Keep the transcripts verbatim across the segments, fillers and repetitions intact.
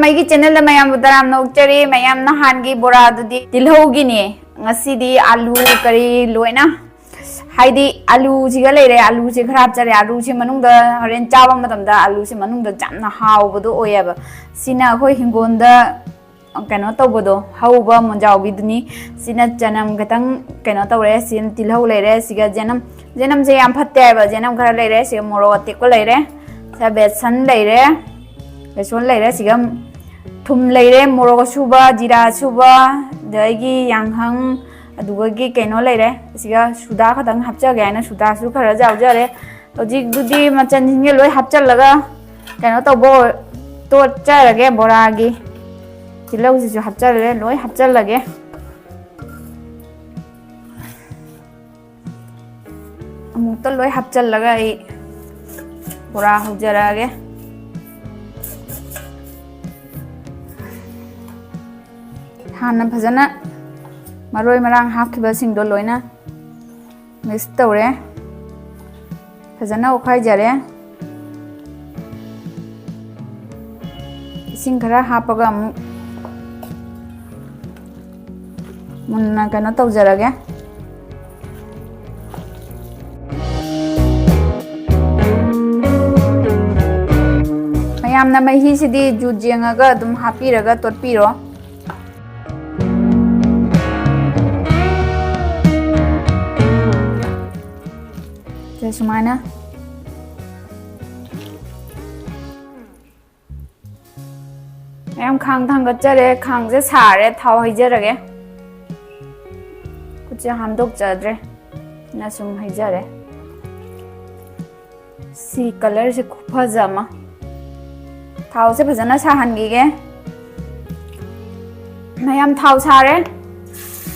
ꯑꯩꯒꯤ ꯆꯦꯅꯦꯜꯗ ꯃꯌꯥꯝꯕꯨ ꯇꯔꯥꯝꯅ ꯑꯣꯛꯆꯔꯤ꯫ ꯃꯌꯥꯝ ꯅꯍꯥꯟꯒꯤ ꯕꯣꯔꯥꯗꯨꯗꯤ ꯇꯤꯜꯍꯧꯒꯤꯅꯦ꯫ ꯉꯁꯤꯗꯤ ꯑꯂꯨ ꯀꯔꯤ ꯂꯣꯏꯅ, ꯍꯥꯏꯗꯤ ꯑꯂꯨꯁꯤꯒ ꯂꯩꯔꯦ, ꯑꯂꯨꯁꯦ ꯈꯔ ꯍꯥꯞꯆꯔꯦ꯫ ꯑꯂꯨꯁꯦ ꯃꯅꯨꯡꯗ ꯍꯣꯔꯦꯟ ꯆꯥꯕ ꯃꯇꯝꯗ ꯑꯂꯨꯁꯦ ꯃꯅꯨꯡꯗ ꯌꯥꯝꯅ ꯍꯥꯎꯕꯗꯣ ꯑꯣꯏꯌꯦꯕ꯫ ꯁꯤꯅ ꯑꯩꯈꯣꯏ ꯍꯤꯡꯒꯣꯜꯗ ꯀꯩꯅꯣ ꯇꯧꯕꯗꯣ, ꯍꯧꯕ ꯃꯣꯟꯖꯥꯎꯕꯤꯗꯨꯅꯤ꯫ ꯁꯤꯅ ꯆꯅꯝ ꯈꯤꯇꯪ ꯀꯩꯅꯣ ꯇꯧꯔꯦ꯫ ꯁꯤꯅ ꯇꯤꯜꯍꯧ ꯂꯩꯔꯦ꯫ ꯁꯤꯒ ꯆꯅꯝ, ꯆꯅꯝꯁꯦ ꯌꯥꯝ ꯐꯠꯇꯦ ꯍꯥꯏꯕ꯫ ꯆꯅꯝ ꯈꯔ ꯂꯩꯔꯦ꯫ ꯁꯤꯒ ꯃꯣꯔꯣꯛ ꯑꯇꯦꯛꯄ ꯂꯩꯔꯦ꯫ ꯁꯤꯒ ꯕꯦꯁꯟ ꯂꯩꯔꯦ꯫ ꯕꯦꯁꯣꯟ ꯂꯩꯔꯦ꯫ ꯁꯤꯒ ꯊꯨꯝ ꯂꯩꯔꯦ꯫ ꯃꯣꯔꯣꯛ ꯑꯁꯨꯕ, ꯖꯤꯔꯥ ꯑꯁꯨꯕ, ꯑꯗꯒꯤ ꯌꯥꯡꯍꯪ, ꯑꯗꯨꯒꯒꯤ ꯀꯩꯅꯣ ꯂꯩꯔꯦ꯫ ꯁꯤꯒ ꯁꯨꯗꯥ ꯈꯛꯇꯪ ꯍꯥꯞꯆꯒꯦ ꯍꯥꯏꯅ ꯁꯨꯗꯥꯁꯨ ꯈꯔ ꯌꯥꯎꯖꯔꯦ꯫ ꯍꯧꯖꯤꯛꯇꯨꯗꯤ ꯃꯆꯜꯁꯤꯡꯁꯦ ꯂꯣꯏ ꯍꯥꯞꯆꯜꯂꯒ ꯀꯩꯅꯣ ꯇꯧꯕ ꯑꯣꯏ-, ꯇꯣꯠꯆꯔꯒꯦ꯫ ꯕꯣꯔꯥꯒꯤ ꯇꯤꯜꯍꯧꯁꯤꯁꯨ ꯍꯥꯞꯆꯜꯂꯦ, ꯂꯣꯏ ꯍꯥꯞꯆꯜꯂꯒꯦ꯫ ꯑꯃꯨꯛꯇ ꯂꯣꯏ ꯍꯥꯞꯆꯜꯂꯒ ꯑꯩ ꯕꯣꯔꯥ ꯍꯧꯖꯔꯛꯑꯒꯦ꯫ ꯍꯥꯟꯅ ꯐꯖꯅ ꯃꯔꯣꯏ ꯃꯔꯥꯡ ꯍꯥꯞꯈꯤꯕꯁꯤꯡꯗꯣ ꯂꯣꯏꯅ ꯃꯤꯛꯁ ꯇꯧꯔꯦ꯫ ꯐꯖꯅ ꯑꯣꯠꯈꯥꯏꯖꯔꯦ꯫ ꯏꯁꯤꯡ ꯈꯔ ꯍꯥꯞꯄꯒ ꯑꯃꯨꯛ ꯃꯨꯟꯅ ꯀꯩꯅꯣ ꯇꯧꯖꯔꯒꯦ꯫ ꯃꯌꯥꯝꯅ ꯃꯍꯤꯁꯤꯗꯤ ꯖꯨꯠ ꯌꯦꯡꯉꯒ ꯑꯗꯨꯝ ꯍꯥꯞꯄꯤꯔꯒ ꯇꯣꯠꯄꯤꯔꯣ꯫ ꯁꯦ, ꯁꯨꯃꯥꯏꯅ꯫ ꯃꯌꯥꯝ, ꯈꯥꯡ ꯊꯥꯡꯒꯠꯆꯔꯦ꯫ ꯈꯥꯡꯁꯦ ꯁꯥꯔꯦ꯫ ꯊꯥꯎ ꯍꯩꯖꯔꯒꯦ꯫ ꯈꯨꯠꯁꯦ ꯍꯥꯝꯗꯣꯛꯆꯗ꯭ꯔꯦ꯫ ꯅ ꯁꯨꯝ ꯍꯩꯖꯔꯦ꯫ ꯁꯤ ꯀꯂꯔꯁꯦ ꯈꯨꯐꯖ ꯑꯃ꯫ ꯊꯥꯎꯁꯦ ꯐꯖꯅ ꯁꯥꯍꯟꯈꯤꯒꯦ꯫ ꯃꯌꯥꯝ, ꯊꯥꯎ ꯁꯥꯔꯦ꯫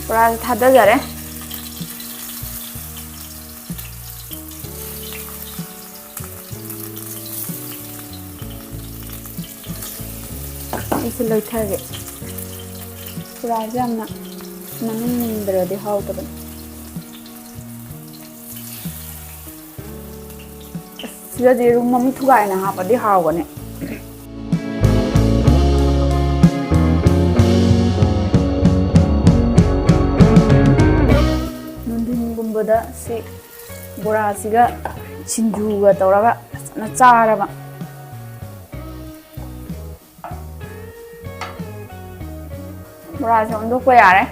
ꯄꯨꯔꯥ ꯊꯥꯗꯖꯔꯦ꯫ ꯑꯩꯁꯨ ꯂꯣꯏꯊꯒꯦ꯫ ꯄꯨꯔꯥꯁꯦ ꯌꯥꯝꯅ ꯃꯅꯨꯡ ꯃꯨꯟꯗ꯭ꯔꯗꯤ ꯍꯥꯎꯇꯕꯅꯤ꯫ ꯑꯁ, ꯁꯤꯗꯗꯤ ꯌꯦꯔꯨꯝ ꯑꯃ ꯊꯨꯒꯥꯏꯅ ꯍꯥꯞꯄꯗꯤ ꯍꯥꯎꯒꯅꯤ꯫ ꯁꯤ ꯕꯣꯔꯥꯁꯤꯒ ꯁꯤꯡꯖꯨꯒ ꯇꯧꯔꯒ ꯐꯖꯅ ꯆꯥꯔꯕ꯫ ꯕꯣꯔꯥꯁꯦ ꯑꯣꯟꯊꯣꯛꯄ ꯌꯥꯔꯦ꯫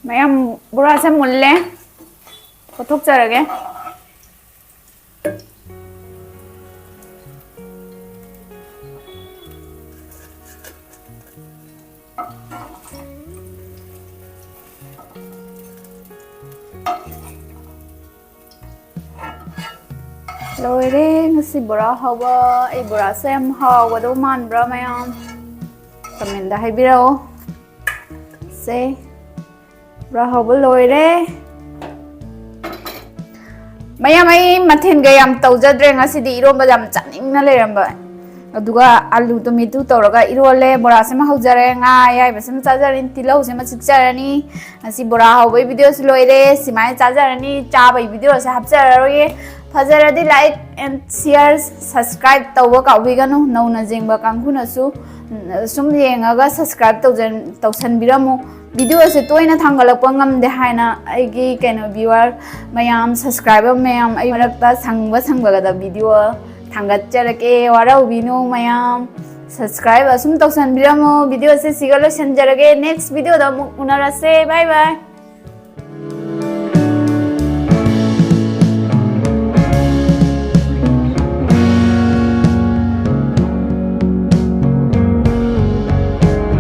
ꯃꯌꯥꯝ, ꯕꯣꯔꯥꯁꯦ ꯃꯨꯜꯂꯦ, ꯀꯣꯠꯊꯣꯛꯆꯔꯒꯦ꯫ ꯂꯣꯏꯔꯦ ꯉꯁꯤ ꯕꯣꯔꯥ ꯍꯧꯕ꯫ ꯑꯩ ꯕꯣꯔꯥꯁꯦ ꯌꯥꯝ ꯍꯥꯎꯒꯗꯧ ꯃꯥꯟꯕ꯭ꯔꯥ ꯃꯌꯥꯝ? ꯀꯃꯦꯟꯗ ꯍꯥꯏꯕꯤꯔꯛꯑꯣ꯫ ꯁꯦ, ꯕꯣꯔꯥ ꯍꯧꯕ ꯂꯣꯏꯔꯦ꯫ ꯃꯌꯥꯝ, ꯑꯩ ꯃꯊꯦꯜꯒ ꯌꯥꯝ ꯇꯧꯖꯗ꯭ꯔꯦ ꯉꯁꯤꯗꯤ, ꯏꯔꯣꯝꯕ ꯌꯥꯝ ꯆꯥꯅꯤꯡꯅ ꯂꯩꯔꯝꯕ꯫ ꯑꯗꯨꯒ ꯑꯂꯨ ꯇꯣꯃꯦꯇꯣ ꯇꯧꯔꯒ ꯏꯔꯣꯜꯂꯦ, ꯕꯣꯔꯥꯁꯤꯃ ꯍꯧꯖꯔꯦ, ꯉꯥ ꯑꯌꯥꯏꯕꯁꯤꯃ ꯆꯥꯖꯔꯅꯤ, ꯇꯤꯜꯍꯧꯁꯤꯃ ꯆꯤꯛꯆꯔꯅꯤ꯫ ꯉꯁꯤ ꯕꯣꯔꯥ ꯍꯧꯕꯒꯤ ꯚꯤꯗꯤꯑꯣꯁꯤ ꯂꯣꯏꯔꯦ, ꯁꯤꯃꯥꯏꯅ ꯆꯥꯖꯔꯅꯤ꯫ ꯆꯥꯕꯒꯤ ꯚꯤꯗꯤꯑꯣꯁꯦ ꯍꯥꯞꯆꯔꯔꯣꯏꯒꯦ꯫ ꯐꯖꯔꯗꯤ like and share, subscribe ꯇꯧꯕ ꯀꯥꯎꯕꯤꯒꯅꯨ꯫ ꯅꯧꯅ ꯌꯦꯡꯕ ꯀꯥꯡꯕꯨꯅꯁꯨ, ꯎꯝ, ꯁꯨꯝ ꯌꯦꯡꯉꯒ subscribe ꯇꯧꯖꯟ-, ꯇꯧꯁꯟꯕꯤꯔꯝꯃꯨ꯫ ꯚꯤꯗꯤꯑꯣꯁꯦ ꯇꯣꯏꯅ ꯊꯥꯡꯒꯠꯂꯛꯄ ꯉꯝꯗꯦ ꯍꯥꯏꯅ ꯑꯩꯒꯤ ꯀꯩꯅꯣ viewer ꯃꯌꯥꯝ, subscriber ꯃꯌꯥꯝ, ꯑꯩ ꯃꯔꯛꯇ ꯁꯪꯕ ꯁꯪꯕꯒꯗ ꯚꯤꯗꯤꯑꯣ ꯊꯥꯡꯒꯠꯆꯔꯛꯀꯦ꯫ ꯋꯥꯔꯧꯕꯤꯅꯨ ꯃꯌꯥꯝ, subscribe ꯑꯁꯨꯝ ꯇꯧꯁꯟꯕꯤꯔꯝꯃꯣ꯫ ꯚꯤꯗꯤꯑꯣꯁꯦ ꯁꯤꯒ ꯂꯣꯏꯁꯤꯟꯖꯔꯒꯦ꯫ Next ꯚꯤꯗꯤꯑꯣꯗ ꯑꯃꯨꯛ ꯎꯅꯔꯁꯦ꯫ Bye bye꯫